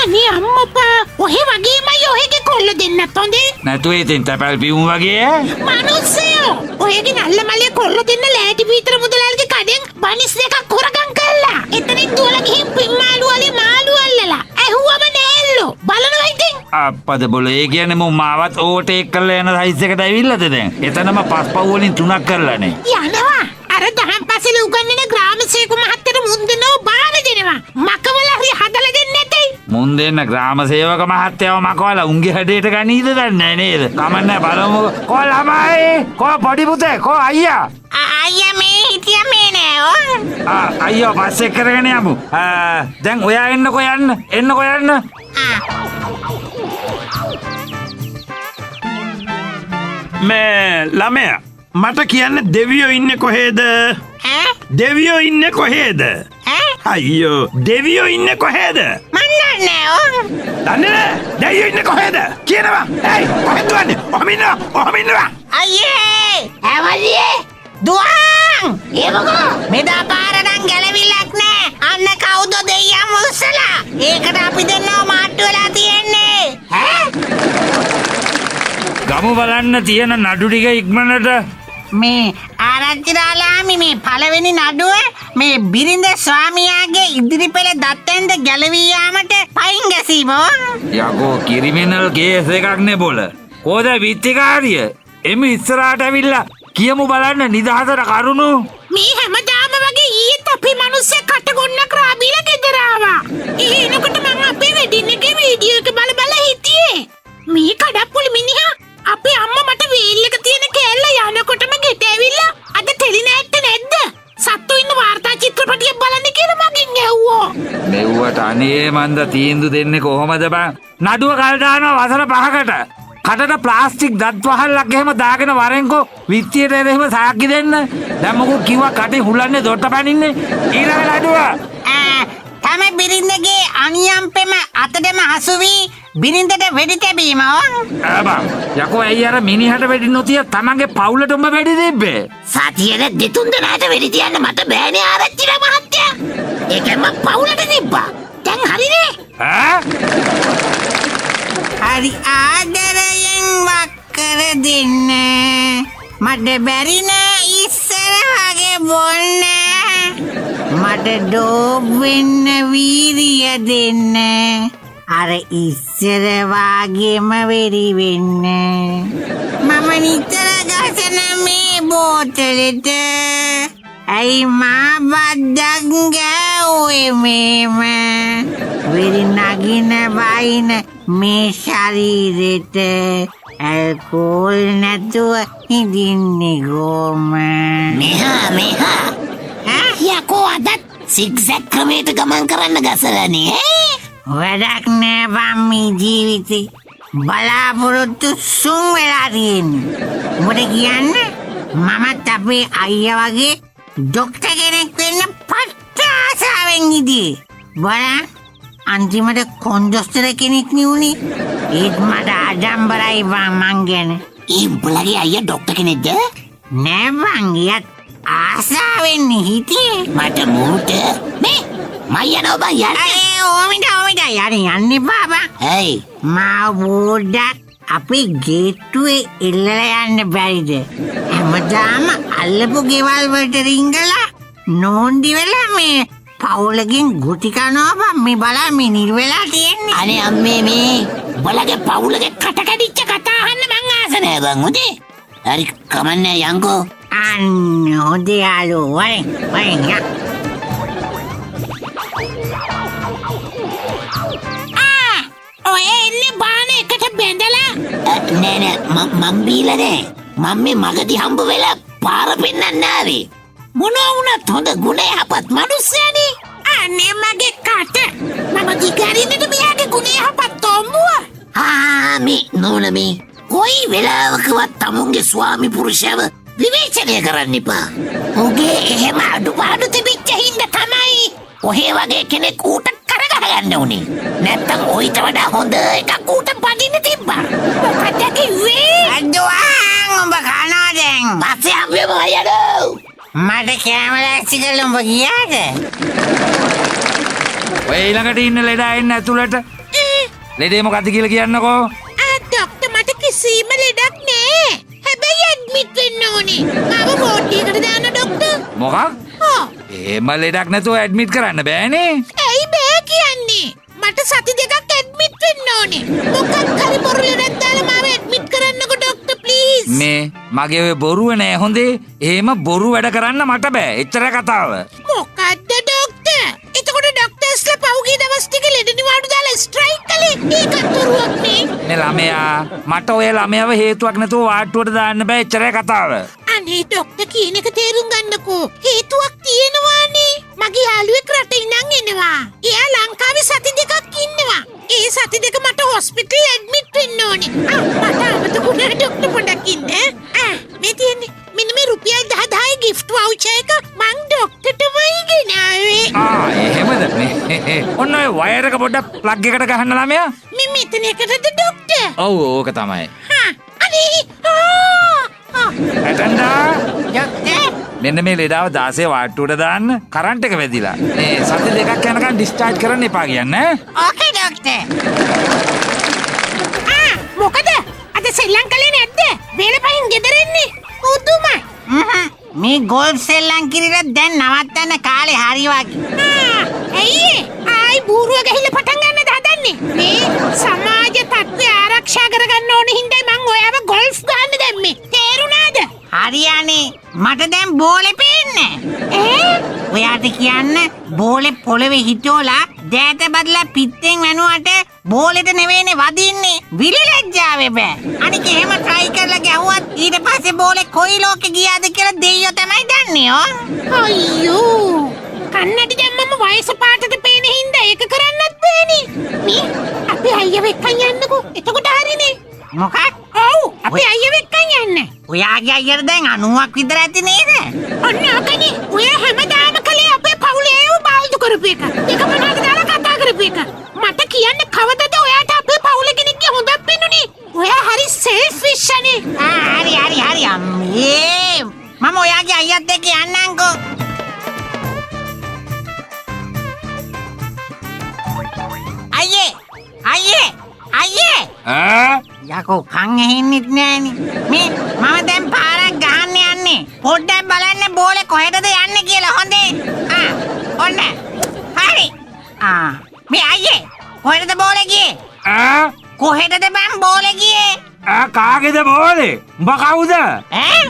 අනේ අම්මපා, ඔහෙ වගේමයි ඔහෙගේ කොල්ල දෙන්නත් හොඳේ. නැතුව ඉතින් තැපැල් පියුම් වගේ ඈ. මනුස්සයෝ ඔහෙගේ නල්ල මලේ කොල්ල දෙන්න ලෑටි පීතර මුදලාලිගේ කඩෙන් බනිස් දෙකක් හොරගම් කළා. එතනින් දුවලා ගිහින් පිම්මාලු වලේ මාළු අල්ලලා. ඇහුවම නෑල්ලෝ. බලනවා ඉතින්. අප්පද බොල, ඒ කියන්නේ මුන් මාවත් ඕවර්ටේක් කරලා යන සයිස් එකට ඇවිල්ලාද දැන්? එතනම පස්පව් වලින් තුනක් කරලානේ. යනවා. අර දහම් පසල උගන්වන ග්‍රාම සේවක මහත්තයට මුන් දෙනව බාර දෙනවා. මකවල හරි හදලා දෙන්නේ නැතේ. මුන් දෙන්න ග්‍රාම සේවක මහත්තයව මකවලා උන්ගේ හැඩයට ගනීද දන්නේ නැහැ නේද? කමන්නේ බලමු. කෝ ළමයි? කෝ පොඩි පුතේ? කෝ අයියා? අයියා මේ හිටියා මේ නෑ ඔව්. ආ අයියෝ පස්සේ කරගෙන යමු. දැන් ඔයා එන්නකෝ යන්න. එන්නකෝ යන්න. මේ ළමයා මට කියන්න දෙවියෝ ඉන්නේ කොහේද? ඈ? දෙවියෝ ඉන්නේ කොහේද? ඈ? අයියෝ දෙවියෝ ඉන්නේ කොහේද? මන් දන්නේ නෑ ඔව්. දන්නේ නෑ? දෙවියෝ ඉන්නේ කොහේද? කියනවා. ඒයි කොහෙද දුවන්නේ? ඔහම ඉන්නවා. ඔහම ඉන්නවා. අයියේ ඇවලියේ දුවන්! ඒ මොකෝ? මෙදා පාර නම් ගැලවිලක් නෑ. අන්න කවුද දෙයියන් උස්සලා? ඒකට අපි දෙන්නව මාට්ටු වෙලා තියෙන්නේ. ඈ? ගමු බලන්න තියෙන නඩු ටික ඉක්මනට. මේ ආරච්චිරාලාමි මේ පළවෙනි නඩුව මේ බිරිඳ ස්වාමියාගේ ඉදිරිපෙළ දත්තෙන්ද ගැලවී යාමට පයින් ගැසීම. යකෝ ක්‍රිමිනල් කේස් එකක් නේ බොල. කෝද විත්තිකාරිය? එමු ඉස්සරහට ඇවිල්ලා කියමු බලන්න නිදහසට කරුණු. මේ හැමදාම වගේ ඊයේත් අපේ මිනිස්සු කට ගොන්නක් රාබීලා ගෙදර ආවා. ඒ එනකොට මං අපේ වෙඩින් එකේ වීඩියෝ එක බල බල හිටියේ. මේ කඩප්පුලි මිනිහා අපේ අම්මා මට වීල් එක තියෙන කෑල්ල යනකොටම ගෙට ඇවිල්ලා අද ටෙලි නෑට්ට නැද්ද? සත්තු ඉන්න වාර්තා චිත්‍රපටියක් බලන්න කියලා මගෙන් ඇහුවෝ. මෙව්වට අනේ මන්ද තීන්දුව දෙන්නේ කොහොමද බං? නඩුව කල් දානවා වසර 5කට. කටට ප්ලාස්ටික් දත් වහල්ලක් එහෙම දාගෙන වරෙන්කෝ විත්තියට එහෙම සාක්කි දෙන්න. දැන් මොකෝ කිව්වා කටේ හුලන්නේ දොට්ට පනින්නේ. ඊළඟ නඩුව. තම බිරිඳගේ අනියම් පෙම අතටම හසු වී බිරිඳට වෙඩි තැබීම. බං යකෝ ඇයි අර මිනිහට වෙඩි නොතිය තමන්ගේ පවුලට උඹ වෙඩි තිබ්බේ? සතියේ දෙතුන් දෙනාට වෙඩි තියන්න මට බෑනේ ආරච්චිලා මහත්තයා. ඒකෙන් මං පවුලට තිබ්බා. දැන් හරිනේ. ඈ? හරි ආදරයෙන් වක් කර දෙන්න. මට බැරි නෑ ඉස්සර වගේ බොන්න. මට ඩෝප් වෙන්න වීරිය දෙන්න. අර ඉස්සර වාගේම වෙරි වෙන්න. මම නිතර ගසන මේ බෝතලෙට ඇයි මා බද්දක් ගෑව්වේ මේම? වෙරි නගින බයින මේ ශරීරෙට ඇල්කෝල් නැතුව හිඳින්නේ කොහොම? මෙහා මෙහා. ඈ? යකෝ අදත් සිග්සැග් ක්‍රමයට ගමන් කරන්න ගසලානේ ඈ? වැඩක් නෑ බං මේ ජීවිතේ. බලාපොරොත්තු සුන් වෙලා තියෙන්නේ. උඹට කියන්න මමත් අපේ අයියා වගේ ඩොක්ටර් කෙනෙක් වෙන්න පට්ට ආසාවෙන් හිටියේ. බලන් අන්තිමට කොන්දොස්තර කෙනෙක් නේ වුනේ. ඒත් මට ආඩම්බරයි බං මං ගැන. ඒ උඹලගේ අයියා ඩොක්ටර් කෙනෙක්ද? නෑ බං, එයත් ආසාවෙන් හිටියේ. මට මූට මේ මං යනවා බං යන්න. අනේ ඕමිට ඕමිට යන්න යන්න එපා බං. ඇයි? මා පොඩ්ඩක් අපේ ගේට්ටුවේ එල්ලලා යන්න බැරිද? හැමදාම අල්ලපු ගෙවල් වලට රිංගලා නෝන්ඩි වෙලා මේ පවුලකින් ගුටි කනවා බං. මේ බලන්න මේ නිල් වෙලා තියෙන්නේ. අනේ අම්මේ මේ උඹලගේ පවුලගේ කට කැඩිච්ච කතා අහන්න මං ආස නෑ බං. හොඳේ? හරි කමන්නේ යන්කෝ. අන්න හොඳ යාළුවෝ. වරෙන් වරෙන් යන්. ඔය එන්නේ බාන එකට බැඳලා. නෑ නෑ මං බීලා නෑ. මං මේ මගදී හම්බ වෙලා පාර පෙන්නන්න ආවේ. මොනවා වුණත් හොඳ ගුණ යහපත් මිනිස්සයානේ. අනේ මගේ කට. මම දිගරින්නට මෙයාගේ ගුණ යහපත් තොම්බුව. ආ මේ නෝන මේ කොයි වෙලාවකවත් තමුන්ගේ ස්වාමි පුරුෂයව විවේචනය කරන්න එපා. උගේ එහෙම අඩුපාඩු තිබිච්ච හින්දා තමයි ඔහේ වගේ කෙනෙක් ඌට කරගහගන්න උනේ. නැත්තම් ඔయిత වඩා හොඳ එකක් ඌට බඳින්න තිබ්බා. මොකද කිව්වේ? අඩුවන් උඹ කනවා දැන්. පස්සේ හම්බෙමු අයියෝ. මට කෑම ලෑස්ති කරලා උඹ ගියාද? ඔය ඊළඟට ඉන්න ලෙඩා එන්න ඇතුළට. ලෙඩේ මොකද්ද කියලා කියන්නකෝ. ආ ඩොක්ටර් මට කිසිම ලෙඩක් නෑ. හැබැයි ඇඩ්මිට් වෙන්න ඕනේ. මාව වෝඩ් එකට දාන්න ඩොක්ටර්. මොකක්? ඔව්. එහෙම ලෙඩක් නැතුව ඇඩ්මිට් කරන්න බෑනේ. ඇයි බෑ කියන්නේ? මට සති දෙකක් ඇඩ්මිට් වෙන්න ඕනේ. මොකක් හරි බොරු ලෙඩක් දාලා මාව ඇඩ්මිට් කරන්නකෝ ඩොක්ටර් ප්ලීස්. මේ මගේ ඔය බොරුව නෑ හොඳේ. එහෙම බොරු වැඩ කරන්න මට බෑ. එච්චරයි කතාව. මොකද්ද ඩොක්ටර්? එතකොට ඩොක්ටර්ස්ලා පහුගිය දවස් ටික ලෙඩ නිවාඩු දාලා ස්ට්‍රයික් කළේ. ඒකත් බොරුවක් නේ. මේ ළමයා මට ඔය ළමයාව හේතුවක් නැතුව වාට්ටුවට දාන්න බෑ. එච්චරයි කතාව. අනේ ඩොක්ටර් කියන එක තේරුම් ගන්නකෝ. හේතුවක් තියෙනවානේ. මගේ යාළුවෙක් රට ඉඳන් එනවා. එයා ලංකාවේ සති දෙකක් ඉන්නවා. ඒ සති දෙක මට හොස්පිටල් ඇඩ්මිට් වෙන්න ඕනේ. ආ මට අමතක වුණා ඩොක්ටර් පොඩ්ඩක් ඉන්න. ආ මේ තියෙන්නේ මෙන්න මේ රුපියල් 10000 ගිෆ්ට් වවුචර් එක මං ඩොක්ටර්ටමයි ගෙනාවේ. ආ එහෙමද මේ? ඔන්න ඔය වයර් එක පොඩ්ඩක් ප්ලග් එකට ගහන්න ළමයා. මේ මෙතන එකටද ඩොක්ටර්? ඔව් ඕක තමයි. හා අනේ ආ ආ ඇටන්ඩා ඩොක්ටර් මෙන්න මේ ලෙඩාව 16 වාට්ටුවට දාන්න කරන්ට් එක වැදිලා. මේ සති දෙකක් යනකම් ඩිස්චාර්ජ් කරන්න එපා කියන්න ඈ. ඕකේ ඩොක්ටර්. ආ මොකද අද සෙල්ලම් කළේ නැද්ද? වේල පහින් ගෙදර එන්නේ. පුදුමයි. මේ ගෝල්ෆ් සෙල්ලම් කිරිලා දැන් නවත්තන්න කාලේ හරි වගේ. ආ ඇයි ඒ? ආයි බූරුව ගහිලා පටන් ගන්නද හදන්නේ? මේ සමාජ තත්ත්වය ආරක්ෂා කරගන්න ඕන හින්දායි මං ඔයාව ගෝල්ෆ් ගහන්න දැම්මේ. තේරුණාද? හරියනේ. මට දැන් බෝලේ පේන්නේ. ඈ ඔයාට කියන්න බෝලේ පොළවේ හිටෝලා දෑත බදලා පිත්තෙන් වැනුවට බෝලෙට නෙවෙයිනේ වදින්නේ. විලි ලැජ්ජාවේ බෑ. අනික එහෙම ට්‍රයි කරලා ගැහුවත් ඊට පස්සේ බෝලේ කොයි ලෝකෙ ගියාද කියලා දෙයියෝ තමයි දන්නේ ඕ. අයියෝ කන්නඩි දැම්මම වයස පාටට පේන හින්දා ඒක කරන්නත් බෑනේ. මේ අපේ අයියව එක්කන් යන්නකෝ. එතකොට හරිනේ. මොකක්? ඔව් අපේ අයියව එක්කන් යන්න. ඔයාගේ අයියට දැන් 90ක් විතර ඇති නේද? ඔන්න ඕකනේ. ඔය හැමදාම කලේ අපේ පවුලේ අයව බාල්දු කරපු එක. දෙක පනහට දාලා කතා කරපු එක. මට කියන්න කවදද ඔයාට අපේ පවුලේ කෙනෙක්ගේ හොඳක් පෙනුනේ? ඔයා හරි සෙල්ෆිෂ් අනේ. ආ හරි හරි හරි අම්මේ. මම ඔයාගේ අයියත් එක්ක යන්නම්කෝ. අයියේ අයියේ අයියේ ඈ යකෝ කන් ඇහෙන්නෙත් නෑනේ. මේ මම දැන් පාරක් ගහන්න යන්නේ. පොඩ්ඩක් බලන්න බෝලේ කොහෙටද යන්නේ කියලා හොඳේ. ආ ඔන්න හරි. ආ මේ අයියේ කොහෙටද බෝලේ ගියේ? ඈ කොහෙටද බං බෝලේ ගියේ? ඈ කාගේද බෝලේ? උඹ කවුද? ඈ